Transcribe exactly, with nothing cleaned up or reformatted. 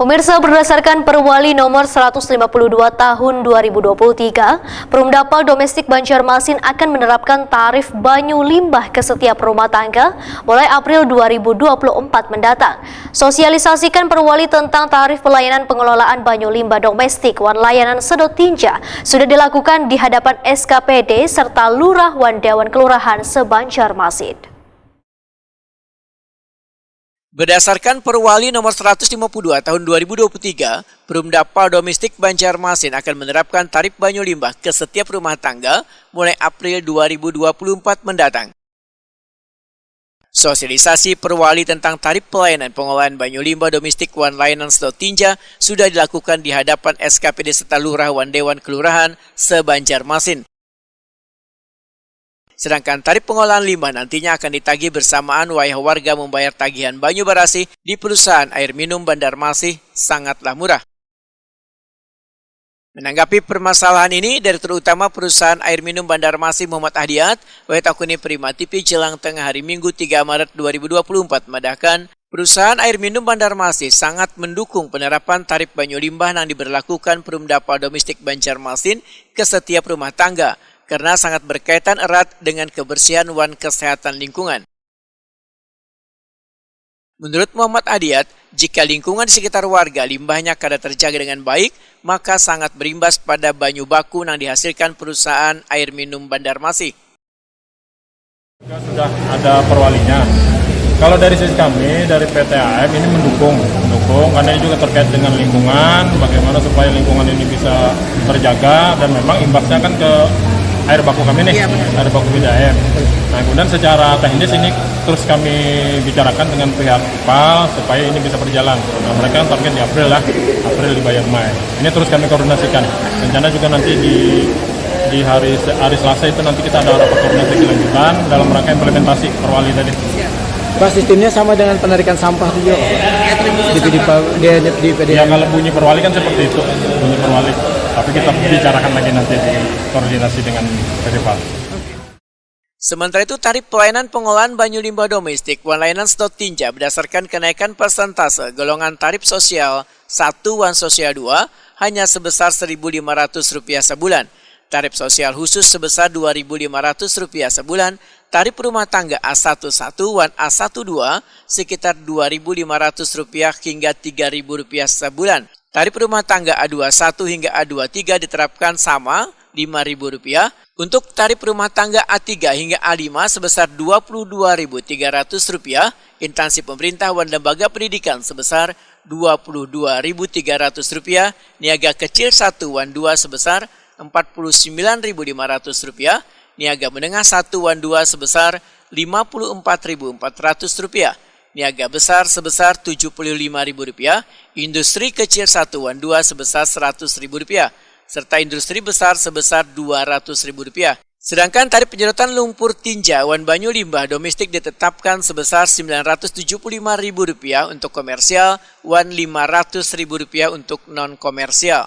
Pemirsa, berdasarkan Perwali nomor seratus lima puluh dua tahun dua ribu dua puluh tiga, Perumdapal Domestik Banjarmasin akan menerapkan tarif banyu limbah ke setiap rumah tangga mulai April dua ribu dua puluh empat mendatang. Sosialisasikan Perwali tentang tarif pelayanan pengelolaan banyu limbah domestik wan layanan sedot tinja sudah dilakukan di hadapan S K P D serta lurah wan dewan kelurahan se-Banjarmasin. Berdasarkan Perwali nomor seratus lima puluh dua tahun dua ribu dua puluh tiga, Perumdapal Domestik Banjarmasin akan menerapkan tarif banyu limbah ke setiap rumah tangga mulai April dua ribu dua puluh empat mendatang. Sosialisasi Perwali tentang tarif pelayanan pengolahan banyu limbah domestik wan layanan sedot tinja sudah dilakukan di hadapan S K P D serta lurah wan dewan kelurahan se-Banjarmasin. Sedangkan tarif pengolahan limbah nantinya akan ditagih bersamaan wayah warga membayar tagihan banyu barasih di perusahaan air minum Banjarmasin sangatlah murah. Menanggapi permasalahan ini, Direktur Utama Perusahaan Air Minum Banjarmasin Muhammad Ahdiat, wayah takuni Prima T V jelang tengah hari Minggu tiga Maret dua ribu dua puluh empat madahkan, Perusahaan air minum Banjarmasin sangat mendukung penerapan tarif banyu limbah nang diberlakukan Perumdapal Domestik Banjarmasin ke setiap rumah tangga, karena sangat berkaitan erat dengan kebersihan wan kesehatan lingkungan. Menurut Muhammad Adiat, jika lingkungan di sekitar warga limbahnya kada terjaga dengan baik, maka sangat berimbas pada banyu baku nang dihasilkan perusahaan air minum Banjarmasin. Sudah ada perwalinya. Kalau dari sisi kami, dari P T A M ini mendukung, mendukung karena ini juga terkait dengan lingkungan, bagaimana supaya lingkungan ini bisa terjaga dan memang imbasnya kan ke air baku kami nih, Iya, benar. Air baku P D A M. Nah, kemudian secara teknis ini terus kami bicarakan dengan pihak I P A L supaya ini bisa berjalan. Nah, mereka kan target di April lah, April dibayar Mei. Ini terus kami koordinasikan. Rencana juga nanti di di hari hari Selasa itu nanti kita ada rapat koordinasi kelanjutan dalam rangka implementasi perwali tadi. Siap. Pak, sistemnya sama dengan penarikan sampah juga, Pak? Ya, terima kasih. Di P D P, di, di P D P. Ya, kalau bunyi perwali kan seperti itu, bunyi perwali. Tapi kita bicarakan lagi nanti di koordinasi dengan P D P A L. Sementara itu, tarif pelayanan pengolahan banyu limbah domestik wan layanan sedot tinja berdasarkan kenaikan persentase golongan tarif sosial satu wan sosial dua hanya sebesar seribu lima ratus rupiah sebulan, tarif sosial khusus sebesar dua ribu lima ratus rupiah sebulan, tarif rumah tangga A satu satu wan A satu dua sekitar dua ribu lima ratus rupiah hingga tiga ribu rupiah sebulan. Tarif rumah tangga A dua satu hingga A dua tiga diterapkan sama, lima ribu rupiah. Untuk tarif rumah tangga A tiga hingga A lima sebesar dua puluh dua ribu tiga ratus rupiah, instansi pemerintah wan lembaga pendidikan sebesar dua puluh dua ribu tiga ratus rupiah, niaga kecil satu wan dua sebesar empat puluh sembilan ribu lima ratus rupiah, niaga menengah satu wan dua sebesar lima puluh empat ribu empat ratus rupiah, niaga besar sebesar tujuh puluh lima ribu rupiah, industri kecil satu wan dua sebesar seratus ribu rupiah, serta industri besar sebesar dua ratus ribu rupiah. Sedangkan tarif penyedotan lumpur tinja wan banyu limbah domestik ditetapkan sebesar sembilan ratus tujuh puluh lima ribu rupiah untuk komersial wan lima ratus ribu rupiah untuk non komersial.